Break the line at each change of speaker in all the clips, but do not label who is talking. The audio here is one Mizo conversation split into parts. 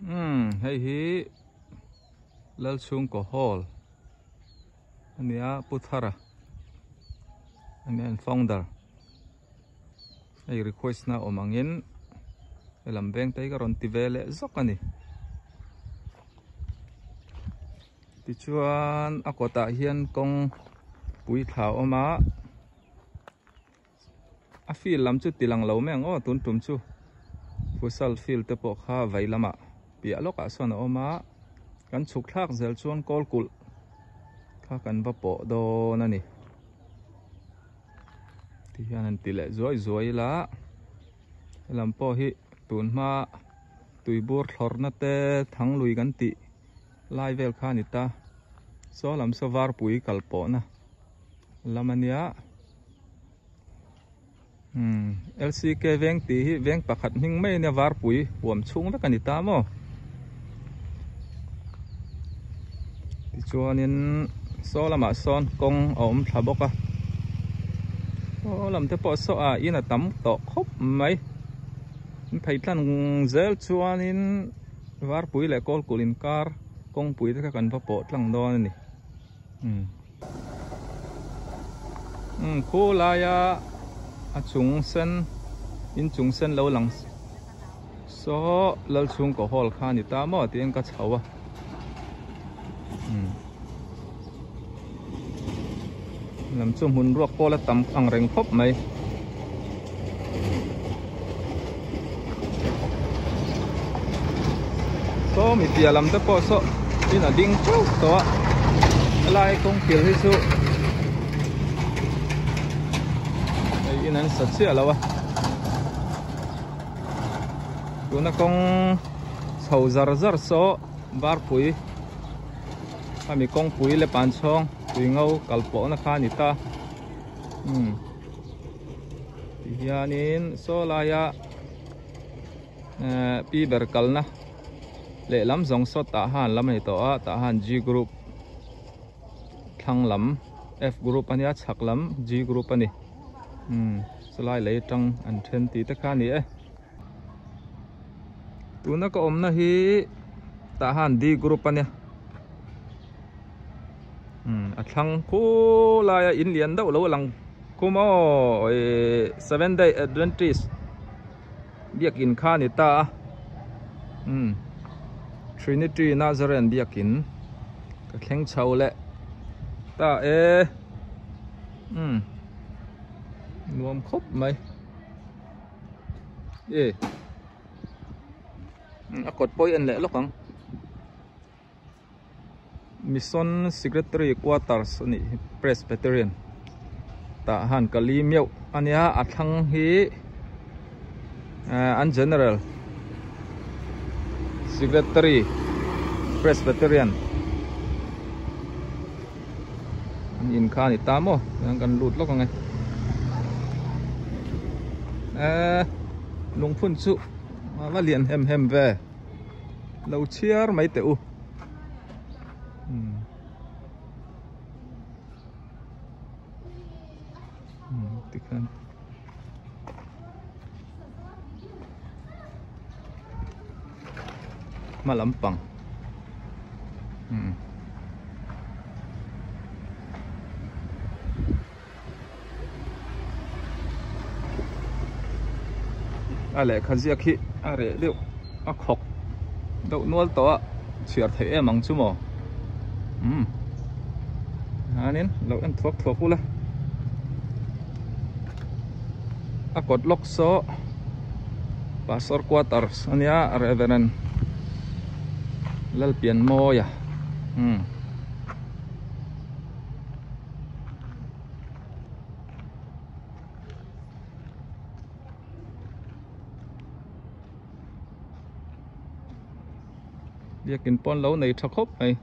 Umm hei hi Lalchhungkaw hall a nia Pu Thara a nia an founder hei request na awm angin helam veng te hi ka rawn ti ve leh zawk a ni tichuan a kawtah hian kawng pui thla a awm a. A field lam chu ti lang lo mai ang aw tun tum chu futsal field te pawh kha vei lamah piah lawkah sawn a awm a kan chhuk thlak zel chuan kawl kulh kha kan va pawh dawn a ni ti hian an ti leh zuai zuai ila helam pawh hi tun hma tuibur thlawrna te thanglui kan tih lai vel kha a ni ta saw lam saw varpui kal pawhna lam a nia. Umm LCK veng tih hi veng pakhat hming mai ania varpui huam chhung vek a ni ta maw tichuanin saw lamah sawn kawng a awm thla bawk a saw lam te pawh saw ah in a tam tawh khawp mai an phei tlang zel chuanin varpui leh kawlkulh inkar kawngpui te kha kan va pawh tlang dawn a ni umm. Umm khu laia a chung sen in chung sen lo lang saw Lalchhungkaw hall kha a ni ta maw tiin ka chho a umm lam chu hmun ruak pawl a tam ang reng khawp mai. Saw mi piah lam te pawh saw in a ding teuh tawh a helai kawng kil hi chu hei in an sa chiah lo a tuna kawng chho zar zar saw varpui khami kawngpui leh panchhawng tui ngo kal pawhna kha a ni ta umm. Tihianin saw laia ehh pi ber kalna lehlam zawng saw tah han lam a ni tawh a tah han G group thlang lam F group a nia chhak lam G group a ni umm chulai lei atang an then tih te kha a ni e. Tuna ka awmna hi tah han D group a nia umm a thlang khulai a in lian deuh lo a lang khum aw ihh seven day adventist biakin kha a ni ta a umm trinity nazarene biakin ka thleng chho leh ta e umm nuam khawp mai. E a kawt pawh hi en leh lawk ang mission secretary quarters a nih hi presbyterian tah han ka li meuh a nia a thlang hi an general secretary presbyterian an in kha a ni ta maw tichuan kan lut lawk ang e eee lungphun chu a va lian hem hem ve lo chhiar mai teh u umm tikhan hma lampang umm a lehkha ziak hi a reh deuh a khawk deuh nual tawh a chhiar theih em ang chu maw umm hianin lo en thuak thuak ula a kawt lawk saw pastor quarters ania reverend Lalpianmawia umm. Biakin pawn lo nei tha khawp mai.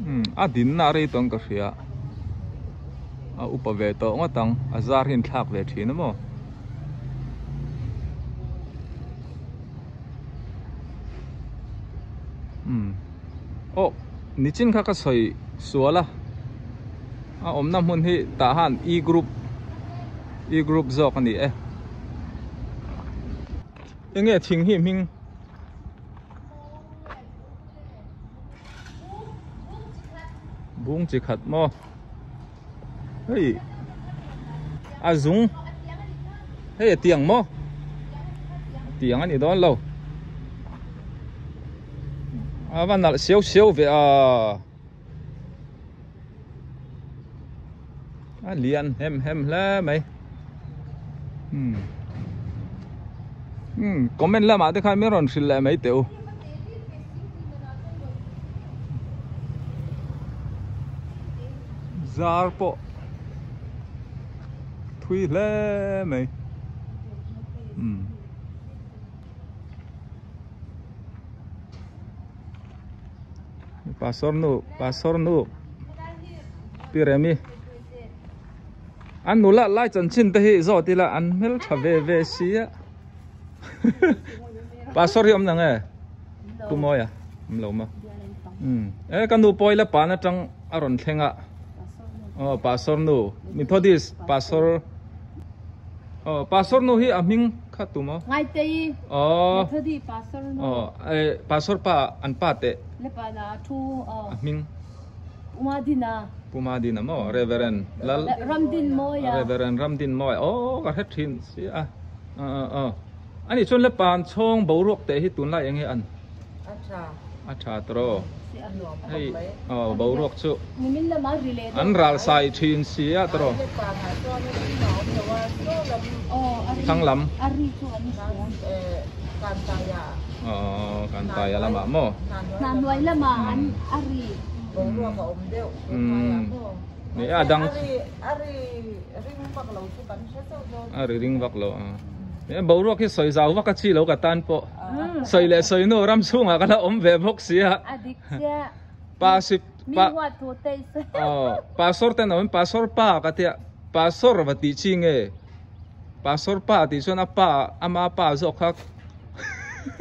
Umm a dinna a rei tawng ka hria a upa ve tawh ngawt ang a zar hi an thlak ve thin a maw. Umm aw nichin kha ka sawi sual a a awmna hmun hi tah han e group e group zawk a ni e. Enge thing hi hming? Bung chi khat maw? Hei a zung hei a tiang maw? A tiang a ni dawn lo. A va nalh siau siau ve a. A lian hem hem hle mai umm umm comment lamah te khan min rawn hrilh leh mai teh u. Zar pawh thui hle mai umm. Pastor nu pastor nu pi remi an nula lai chanchin te hi zawt ila an hmel tha ve ve si a pastor hi awm nang e pu mawia awm lo maw umm e ka nu pawh ila pan atang a rawn thleng a aw pastor nu methodist pastor Aw pastor nu hi a hming kha tum aw.
Ngaitei.
Aw.
Methodi pastor nu.
Aw eh pastor pa an pa teh.
Le pa na thu aw.
A hming.
Puma Dina.
Puma Dina maw Reverend Lal.
Ramdin Mawia.
Reverend Ramdin Mawia aw ka hre thin si a. Aw aw. Ani chuan le pan chhawng boruak teh hi tunlai eng nge an?
A tha.
A tha tawh. Hei aw boruak chu
Nimin lama ri leh
an ral sai thin si a tawh. Thang lam.
A ri chu an hria.
Aw kan taia lamah maw?
Hna hnuai lamah an a ri.
Boruak a awm deuh tunlaiah maw?
Ni a dang.
A ri ring vak lo chu kan hre chauh dawn.
A ri ring vak lo a. He boruak hi sawi zau vak a chi lo ka tan pawh. Sawi leh sawi nu ram chhungah ka la awm ve bawk si a.
A dik chiah.
Pa sip pa.
Mi huat thu te i sawi.
Aw pastor ten awm pastor pa ka tia pastor va tih chi nge pastor pa tih chuan a pa ama pa zawk kha Nia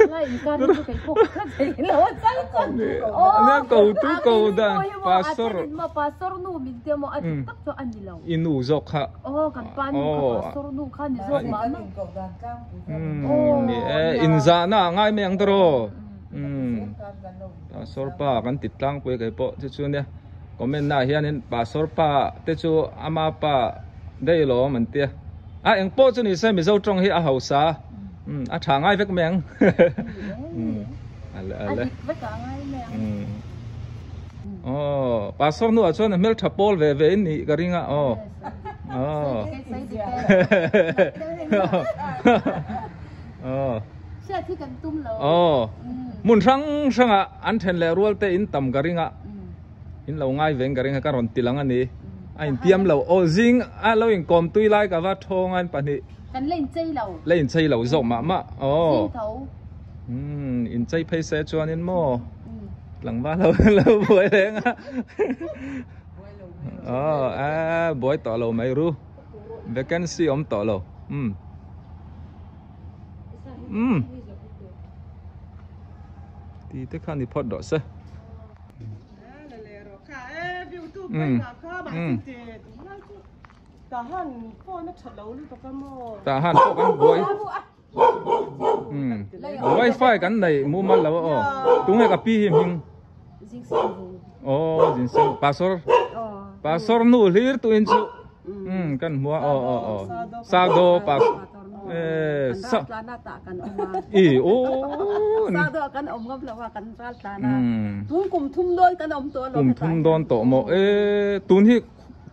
ko tu ko dan pastor i nu zawk kha ni e inzahna a ngai mai ang tawh pastor pa kan ti tlangpui kei pawh chu chu nia comment na ah hianin pastor pa te chu ama pa daih lawm an tia a engpawh chu ni se mizo tawng hi a hausa. Um a tha ngai vek mai ang. Um ale ale.
A dik vek a ngai mai ang.
Um aw pastor nu ah chuan a hmel tha pawl ve ve in nih ka ring a aw. Aw. Aw.
Hriat hi kan tum lo.
Aw. Hmun hrang hrang ah an then leh rual te in tam ka ring a. In lo ngai veng ka ring a ka rawn ti lang a ni. A intiam lo aw zing a lo inkawm tui lai ka va thawng a in pahnih.
Kan la inchei lo.
La inchei lo zawk mah mah. Aw.
Zing tho.
Umm inchei phei se chuanin maw tlangval ho lo buai reng a. Aw a buai tawh lo mai ru. Vacancy awm tawh lo. Umm. Umm. Ti te kha ni phawt rawh se. Umm. Umm.
Tahan phone a tha lo lutuk a maw?
Tahan pawh kan buai. Um wifi kan nei mumal lo aw. Tunge ka pi hi hming. Aw Jinseng pastor. Pastor nu hlir tu in chu. Um kan hmua aw aw aw. Sado pas eh sa i o
Sado kan om ngam lo a kan ral tlan a. Tum kum thum dawn kan om tawh lo.
Kum thum dawn tawh maw e tun hi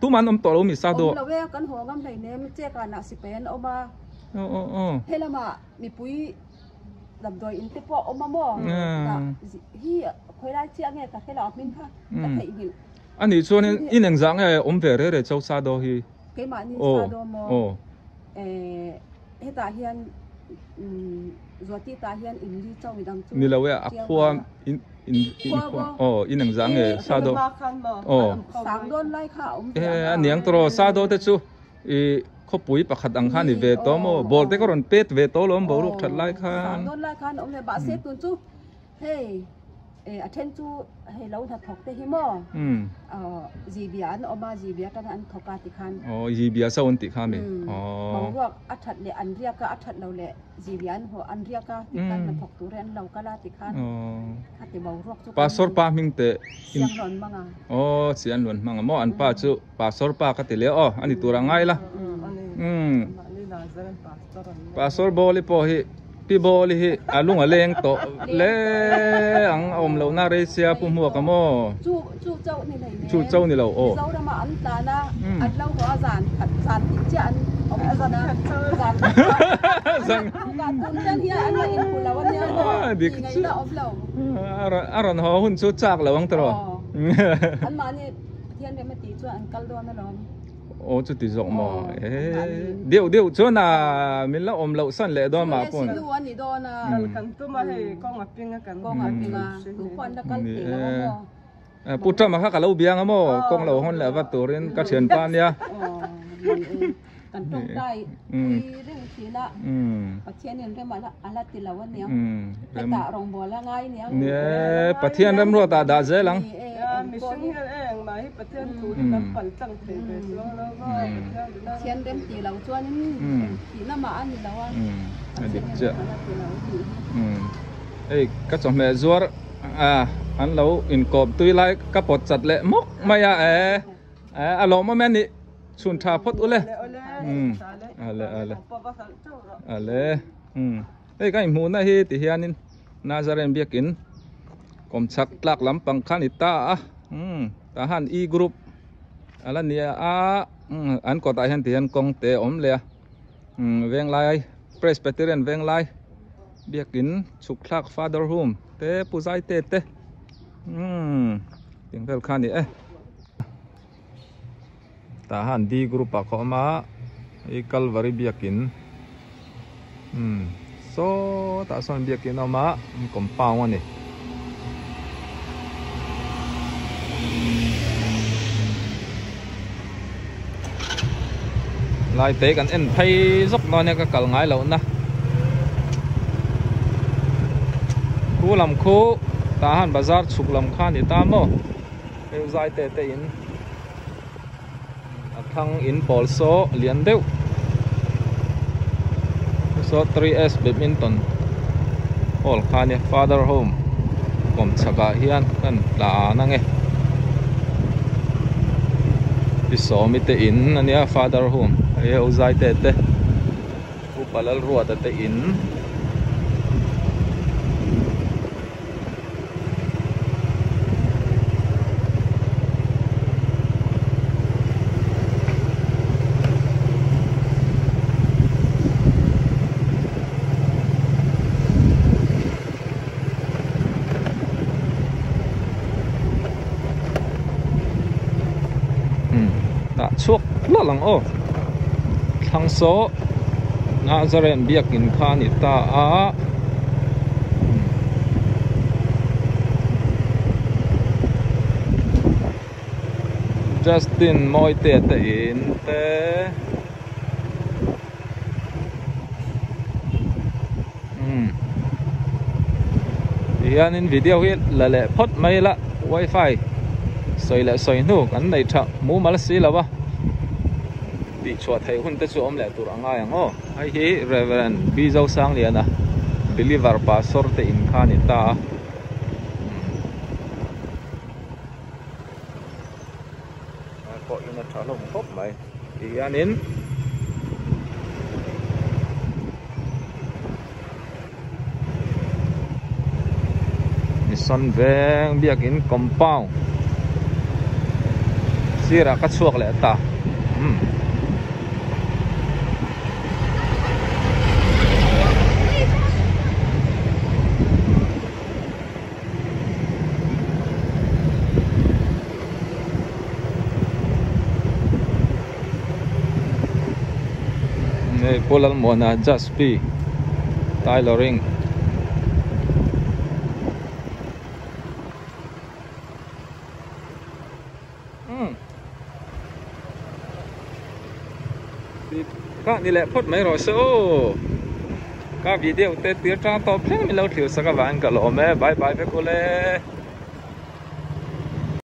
Tum an awm tawh lo mi sa dawh.
Awm lo e, kan haw ngam hlei nem che kanah sipai an awm a.
Aw aw aw.
He lamah mipui damdawi in te pawh a awm a maw? Tah hi khawi lai chiah nge ka hre lo a hming kha ka theihnghilh.
A nih chuan in engzah nge awm ve reh reh chau sa daw hi?
Keimahni sa daw maw?
Aw.
Eh hetah hian Zuati tah hian in li chau midang chu.
Ni lo e a khua in in in khua aw in engzah nge sa daw aw
sang dawn lai kha a awm ve
e a niang tawh sa daw te chu i khawpui pakhat ang kha ni ve tawh maw ball te ka rawn pet ve tawh lo boruak that lai khan
sang dawn lai khan a awm ve mahse tun chu hei. A then chu hei lo hnathawk te hi maw zibia an awm a, zibia atanga an thawk a tikhan.
Aw zibia so an tih kha mi? Aw.
Boruak a that leh an riak a, a that lo leh zibia an haw an riak a tikhan hnathawk tur hi an lo kal a tikhan khati boruak chu.
Pastor pa hming teh.
Sianghlawn hmang a.
Aw Sianghlawn hmang a maw an pa chu Pastor pa ka ti leh aw a ni tur a ngai la. Pastor Bawli pawh hi. Pi Bawli hi a lung a leng tawh hle ang a awm lohna rei sia Pu Hmuaka maw?
Chu chu chauh ni hlei
Chu chauh ni lo aw.
Mizorama an tlan a, an lo haw a zan khat zan tih chiah an awm thin a, zan khat zan khat tun hian hian an la inhmu lo a nia maw? Tih ngaihna awm lo.
A rawn haw hun chu chak lo ang tawh.
Anmahni Pathian rem a tih chuan an kal dawn alawm.
Aw chuti zawk maw eh deuh deuh chuan a min la awm loh san leh dawn mah pawn.
Nu a ni dawn a.
Kal kan tum a hei kawng a ping a kan
kawng a ping a tu pawh an la kal thei lo a maw.
Pu Trump a kha ka lo biang a maw kawng lo hawn leh vat turin ka thianpa nia.
Kan tawngtai pui reng thin a Pathianin rem a la ti lo a nia hetah rawngbâwl a ngai nia.
Nia Pathian remruat ah dah zel ang.
Mihring hian engmah hi Pathian thu hi kan pal tlang thei ve chuang lo va
Pathian rem ti lo chuanin thihna mah a ni lo a Pathian rem a la ti lo tih hi.
Hei ka chawhmeh zuar an lo inkawp tui lai ka pawt chat leh mawk mai a a lawmawm e a nih. Chhun tha phawt ule. Ale ale. Ale. Hei ka inhmuhna hi ti hianin Nazarene biakin kawmchhak tlak lampang kha ni ta a. Tah han E group ala ni a. An kawtah hian ti hian kawng te a awm leh a. Venglai Presbyterian Venglai biakin chhuk thlak Father Home te Pu Zaite te. Ting vel kha ni e. Tah han D group ah ka awm a hei Calvary biakin umm sawtah sawn biakin a awm a compound a ni. Lai te kan en phei zawk dawn nia ka kal ngai loh na khu lam khu tah han bazar chhuk lam kha a ni ta maw. Heu zai te te in a thlang in pawl saw lian deuh saw 3S badminton hall kha ania father home kawm chhak ah hian kan tlan ang e pi sawmi te in ania father home heu zai te te upa Lalruata te in. Tah chhuak hlawlh ang aw thlang saw Nazareth biakin kha a ni ta a. Justin Mawite te in te umm tihianin video hi la leh phawt mai ila wifi sawi leh sawi hnu kan nei tha mumal si lo a tih chhuah theih hun te chu awm leh tur a ngai ang aw. Hei hi Reverend B Zosangliana Believer Pastor te in kha a ni ta a. Lai pawh in a tha hlawm khawp mai ti hianin Mission veng biakin compound sirah ka chhuak leh ta umm. Hei Pu Lalmuana Jaspi Tailoring umm Ka ni leh phawt mai rawh se aw ka video te tir tang tawp thleng min lo thlir sak avangin ka lawm e bye bye vek ule.